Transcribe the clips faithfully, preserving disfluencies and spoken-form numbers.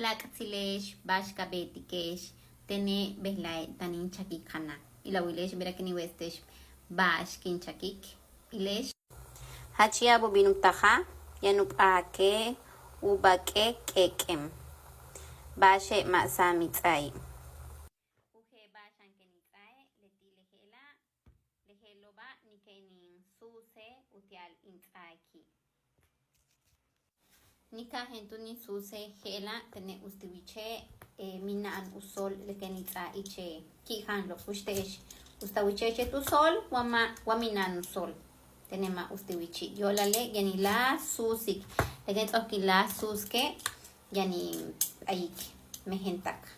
Láak'tsile'ex ba'ax ka beetike'ex, tene' bejla'e' táan in chakik janaj. Ilawile'ex bira' ken in we'este'ex ba'ax kin chakik. Ile'ex, jach ya'ab u bin u taja', yaan u p'aake' u bak'e' k'ek'em. Ba'axe' ma' sáam in ts'a'i'. U je'e' ba'ax xan ken in ts'ae', leti' le je'ela', le je'elo'oba' ni ken in suuse' utia'al in ts'aaki'. Ni ka'aj túun in suuse' je'ela', tene' uts ti' wiche', e, mina'an u sóol le ken in ts'a'a ich e ki' jaanlo'. Kuxte'ex, uts ta wiche'ex yéet u sóol wa ma', wa mina'an u sóol. Tene' ma' uts ti' wichi'. Yo'olale' yaan in láaj suusik. Le ken ts'o'ok in láaj suusike', yaan in p'ayik mejen tak.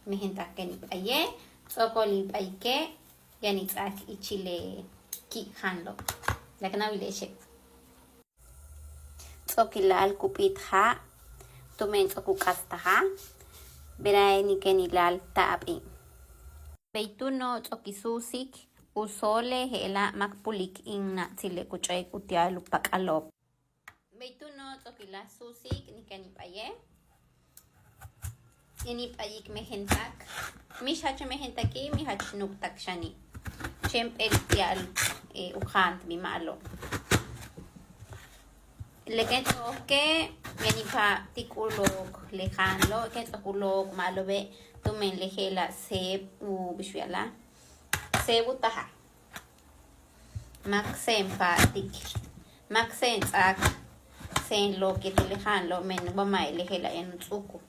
Mejen tak ken in p'aye', ts'o'okol in p'ayike', yaan in ts'aak ichil le ki' jaanlo'. Láak'nawile'exe'. Ts'o'ok in láaj ku p'íit ja' tumen ts'o'ok u k'astajal, berae' ni ken in láaj ta'abi'. Bey túuno' ts'o'ok in suusik u sóole' je'ela' ma' k pulik in na'tsile' ku ch'a'ik utia'al u pak'alo'ob. Bey túuno' ts'o'ok in láaj suusik ni ken in p'aye'. Yaan in p'ayik mejen tak. Mix jach mejen taki', mix jach nuuk tak xani'. Chéen p'éel utia'al, e, u jaantbil ma'alob. Le ken ts'o'oke' yaan in pa'atik u look le jaanlo', ken ts'o'ok u look ma'alobe' tumen le je'ela' séeb u, bix u ya'ala'al, séeb u taja'. Ma' k séen pa'atik, ma' k séen ts'áak, séen look yéetel le jaanlo', men wa ma'e' le je'ela' yaan u ts'u'uku.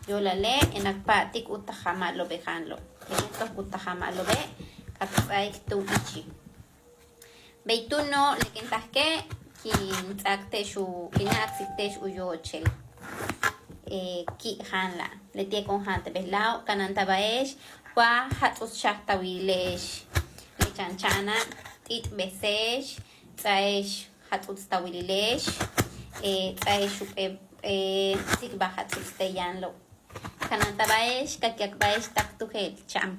Yo'olale' yaan k pa'atik u taja' ma'alob le jaanlo'. Le ken ts'o'ok u taja' ma'alobe' k ts'áaik túun ichi'. Bey túuno' le ken tajke' kin ts'áak te'ex u, kin a'aksik te'ex u yoochel, e, ki' jaanla'. Leti'e' ken u jaantej bejla'o', kanáantaba'ex wa jats'uts xajtawilile'ex le chan cha'ana', t'it'bese'ex, ts'áaex jats'utstawilile'ex, e, ts'áaex jump'éel, e, tsikbal jats'uts te' yáanlo'. Kanáantaba'ex, ka k yakba'ex tak tu je'el cha'an.